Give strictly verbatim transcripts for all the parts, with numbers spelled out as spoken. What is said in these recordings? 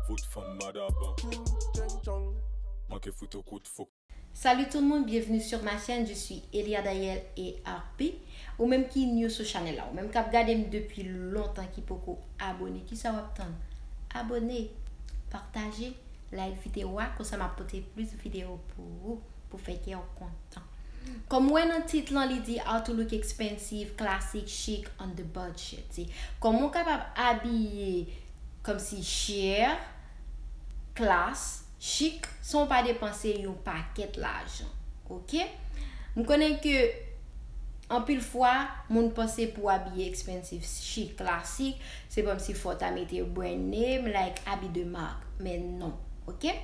Fout fanm madaban. Manke fout ou kout fok. Salut tout le monde, bienvenue sur ma chaîne, je suis Elia Dayel et Arpi. Ou menm ki new sou chanèl la, ou menm k ap gade m depi lontan ki poko abone, kisa w ap tann? Abone, pataje, like videyo a, konsa m ap pote plis videyo pou ou, pou fè kè w kontan. Kòm w wè nan tit lan, li di how to look expensive, classic, chic, on the budget. Se kòman w kapab abiye kòmsi chè, klas, chik, san w pa depanse yon pakèt lajan. Oke? M konnen ke anpil fwa, moun panse pou abiye expensive, chik, klasik, se kòmsi fò w ta mete brand name, like, abi de mak. Men non. Oke?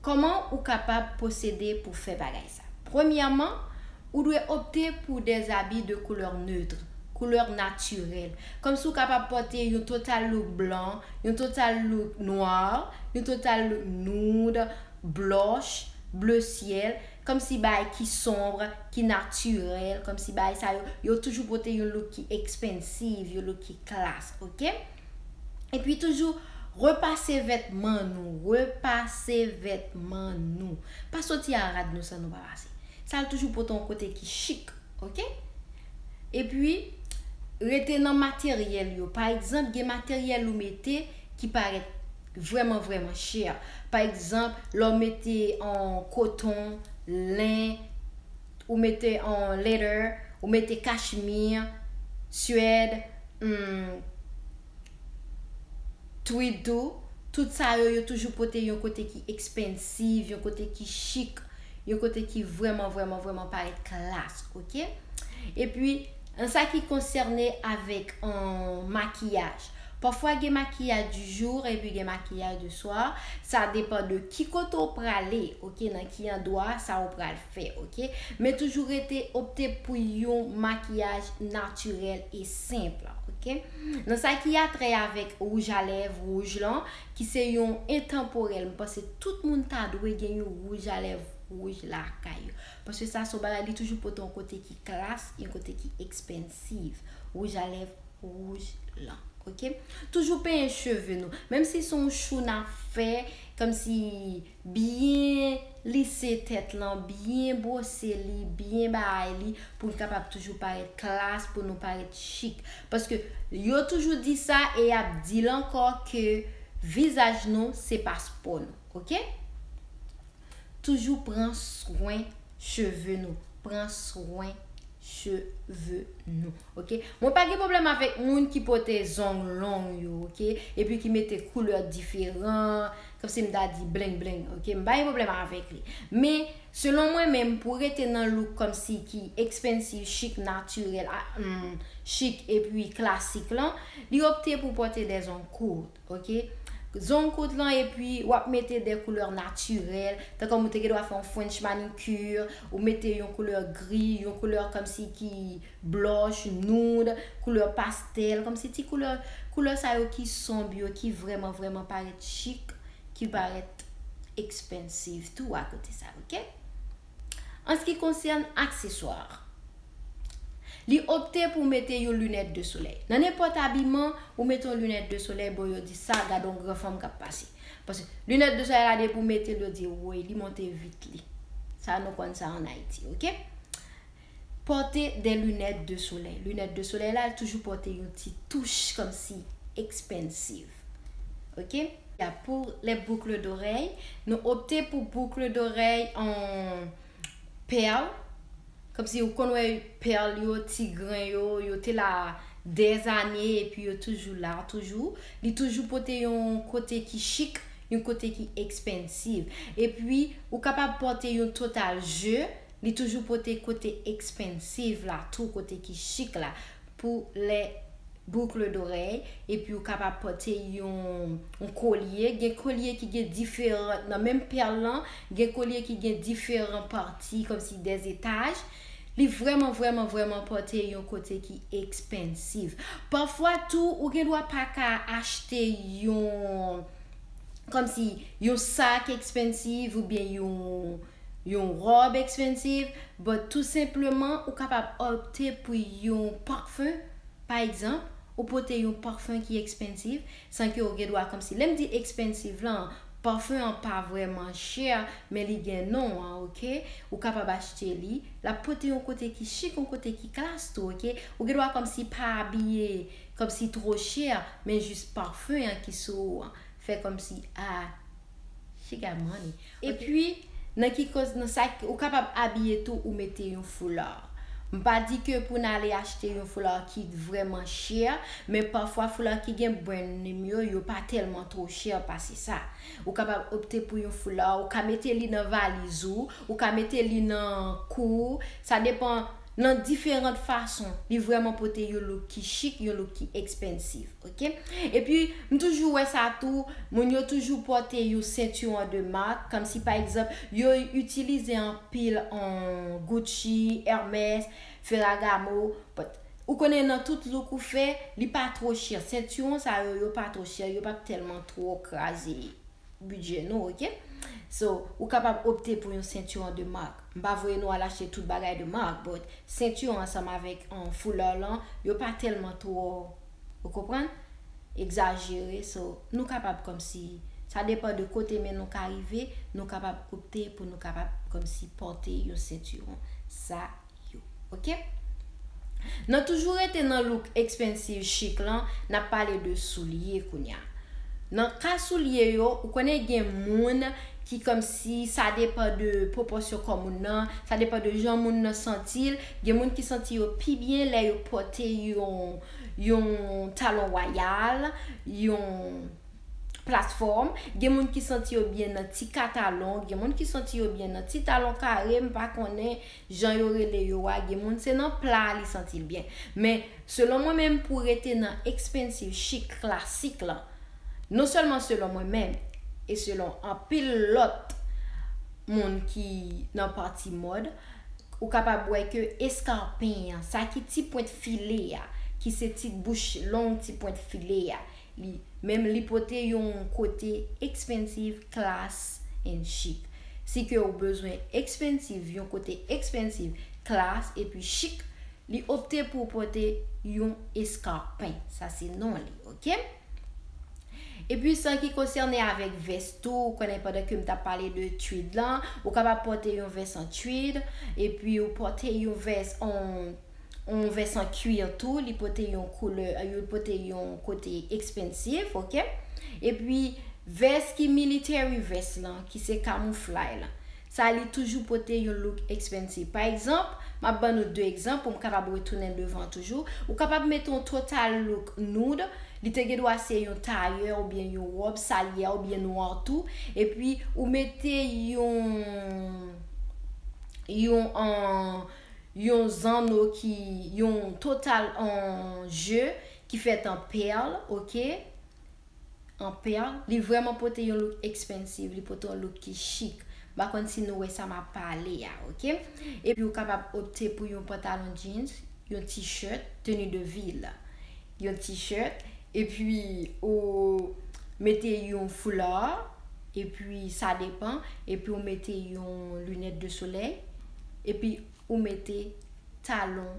Kòman ou kapab pwosede pou fè bagay sa? Premyèman, ou dwe opte pou des habits de couleur neutre, koulè natirèl. Kòmsi w kapab pòte yon total look blan, yon total look nwa, yon total look nude, blush, bleu ciel, kòmsi bagay ki sonb, ki natirèl, kòmsi bagay sa yo, yo toujou pote yon look ki expensive, yon look ki klas, oke? Epi toujou, repase vètman nou, repase vètman nou. Pa soti a rad nou san nou pa pase. Sa al toujou pote yon kote ki chik, oke? Epi, rete nan materyèl yo. Pa egzanp, gen materyèl ou mete ki parèt vrèman, vrèman chè. Pa egzanp, lè w mete an koton, len, ou mete an leather, ou mete kachmir, swèd, hmm, tweed tou, tout sa yo, yo toujou pote yon kote ki expensive, yon kote ki chik, yon kote ki vrèman, vrèman, vrèman parèt klas, oke? Epi, an sa ki konsène avèk, euh, makiyaj, pafwa gen makiyaj du jour epi gen makiyaj de soir, sa depan de ki kote w prale, oke, nan ki andwa sa w pral fè, oke? Men toujou rete opte pou yon makiyaj natirèl e senp, oke? Nan sa ki a trè avèk wouj a lèv wouj lan, ki se yon entanporèl, m panse tout moun ta dwe gen yon wouj a lèv wouj lakay yo. Paske sa se yon bagay, li toujou pote yon kote ki klas, yon kote ki expensive. Wouj a lèv wouj lan, oke? Toujou penyen cheve nou. Menm si se yon chou n ap fè, kòmsi byen lise tèt lan, byen bwose li, byen bay li, pou n kapab toujou parèt klas, pou nou parèt chik. Paske yo toujou di sa e y ap di l ankò ke vizaj nou se paspò nou, oke? Toujou pran swen cheve nou. Pran swen cheve nou. Oke? Mwen pa gen pwoblèm avèk moun ki pote zong long yo, oke? Epi ki mete koulè diferan, kòmsi m ta di bling bling, oke? M pa gen pwoblèm avèk li. Men, selon mwen menm, pou rete nan look kòmsi ki expensive, chik, natirèl, a, hmm, chik epi klasik lan, li opte pou pote de zong kout. Oke? Zong kout lan epi w ap mete de koulè natirèl, tankou ou te gen dwa fè yon French manicure, ou mete yon koulè gri, yon koulè kòmsi ki blush, nude, koulè pastèl, kòmsi ti koulè, koulè sa yo ki sonb yo, ki vrèman, vrèman parèt chik, ki parèt expensive tou akote sa, oke? An se ki konsène akseswa, li opte pou mete yon linèt de solèy. Nan nenpòt abiman, ou mete yon linèt de solèy, bon, yo di sa, gade yon gran fanm k ap pase. Paske linèt de solèy la, depi ou mete l, yo di, woy, li monte vit li. Sa, nou konn sa ann Ayiti, oke? Pòte de linèt de solèy. Linèt de solèy la, li toujou pòte yon ti touch kòmsi expensive. Oke? Ya, pou les boucles d'oreilles, nou opte pou boucle d'oreille an pèl. Kòmsi ou konn wè pèl yo, ti grenn yo, yo te la dèzane epi yo toujou la, toujou. Li toujou pote yon kote ki chik, yon kote ki expensive. Epi, ou kapab pòte yon total je, li toujou pote kote expensive la, tou kote ki chik la. Pou les boucles d'oreilles, epi ou kapab pòte yon, yon kolye. Gen kolye ki gen diferan, nan menm pèl lan, gen kolye ki gen diferan pati, kòmsi de etaj. Li vrèman, vrèman, vrèman pòte yon kote ki expensive. Pafwa tou, ou gen dwa pa ka achte yon, kòmsi yon sak expensive oubyen yon, yon wòb expensive, but tou senpleman, ou kapab opte pou yon pafen, pa egzanp, Ou pote yon parfum ki expensive, san ke ou gen dwa kòmsi, lè m di expensive lan, parfum an pa vrèman chè, men li gen non an, oke? Ou kapab achte li, l ap pote yon kote ki chik, yon kote ki klas tou, oke? Ou gen dwa kòmsi pa abiye kòmsi twò chè, men jis parfum an ki sou ou an fè kòmsi, ah, she got money. Epi, nan ki koz, nan sa, ou kapab abiye tou, ou mete yon foula. M pa di ke pou n ale achte yon foula ki vrèman chè, men pafwa foula ki gen brand name yo, yo pa tèlman twò chè pase sa. Ou kapab opte pou yon foula, ou ka mete li nan valiz ou, ou ka mete li nan kou ou, sa depan nan diferan fason. Li vrèman pote yon look ki chik, yon look ki expensive, oke? Epi, m toujou wè sa tou, moun yo toujou pote yon sentiwon de mak, kòmsi pa egzanp, yo itilize anpil, um, Gucci, Hermès, Ferragamo, but ou konnen nan tout look ou fè, li pa twò chè. Sentiwon sa yo, yo pa twò chè, yo p ap tèlman twò kraze bidjè nou, oke? So, ou kapab opte pou yon sentiwon de mak. M pa voye nou al achte tout bagay de mak, but sentiwon ansanm avèk, um, foula lan, yo pa tèlman twò, ou konprann? Egzajere, so, nou kapab kòmsi, sa depan de kote men nou ka rive, nou kapab opte pou nou kapab kòmsi pote yon sentiwon. Sa yo, oke? Nan toujou rete nan look expensive, chik lan, n ap pale de soulye kounye a. Nan ka soulye yo, ou konnen gen moun ki kòmsi, sa depan de pwopòsyon kò moun nan, sa depan de jan moun nan santi l. Gen moun ki santi yo pi byen lè yo pote yon, yon talon wayal, yon platfòm. Gen moun ki santi yo byen nan ti ka talon, gen moun ki santi yo byen nan ti talon kare, m pa konnen jan yo rele yo a, gen moun se nan pla li santi l byen. Men, selon mwen menm, pou rete nan expensive, chik, klasik lan, non sèlman selon mwen menm, e selon anpil lòt moun ki nan pati mòd, ou kapab wè ke eskarpen an, sa ki ti pwent file a, ki se ti bouch long, ti pwent file a, li menm li pote yon kote expensive, class and chic. Si ke ou bezwen expensive, yon kote expensive, class epi chik, li opte pou pote yon eskarpen. Sa se non li, oke? Epi, sa ki konsène avèk vès tou, ou konnen pandan ke m t ap pale de tweed lan, ou kapab pote yon vès an tweed, epi ou pote yon vès an, yon vès an cuir tou, li pote yon koulè, li pote yon kote expensive, oke? Epi, vès ki military vès lan, ki se camouflage lan, sa li toujou pote yon look expensive. Pa egzanp, m ap ban nou de egzanp pou m kapab retounen devan toujou. Ou kapab mete yon total look nude, li te gen dwa se yon tayè oubyen yon wòb, salyè oubyen nwa tou. Epi ou mete yon, yon, an, yon zanno ki, yon total an je ki fèt an pèl, oke? An pèl, li vrèman pote yon look expensive, li pote yon look ki chik. M pa konn si nou wè sa m ap pale a, oke? Epi ou kapab opte pou yon pantalon jeans, yon t-shirt, tenue de ville, yon t-shirt, epi ou mete yon foula, epi sa depan, epi ou mete yon linèt de solèy, epi ou mete talon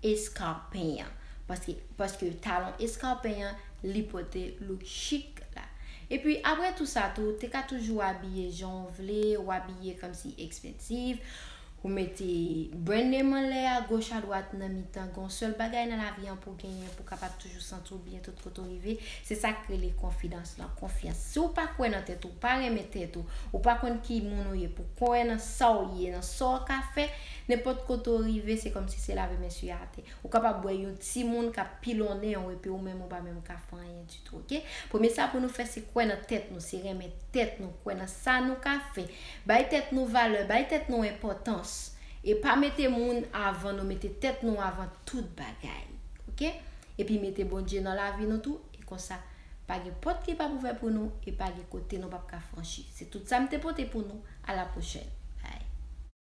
eskarpen an. Paske, paske talon eskarpen an, li pote look chik la. Epi, apre tou sa tou, te ka toujou abiye jan w vle, ou abiye kòmsi expensive, ou mete brand name anlè a, goch a dwat, nan mitan, gon sèl bagay nan lavi an pou genyen, pou kapab toujou santi w byen tout kote w rive, se sa k rele konfidans lan, konfyans. Si w pa kwè nan tèt ou, ou pa renmen tèt ou, ou pa konn ki moun ou ye, pou kwè nan sa w ye, nan sa w ka fè, nenpòt kote w rive, se kòmsi se lave men sou atè. Ou kapab wè yon timoun k ap pilonnen w epi ou menm ou pa menm ka fè anyen ditou, oke? Premye sa pou nou fè, se kwè nan tèt nou, se renmen tèt nou, kwè nan sa nou ka fè. Bay tèt nou valè, bay tèt nou enpòtans. E pa mete moun avan nou, mete tèt nou avan tout bagay, oke? Epi mete Bondye nan lavi nou tou, e konsa, pa gen pòt ki p ap ouvè pou nou, e pa gen kote nou p ap ka franchi. Se tout sa m te pote pou nou. A la pwochèn.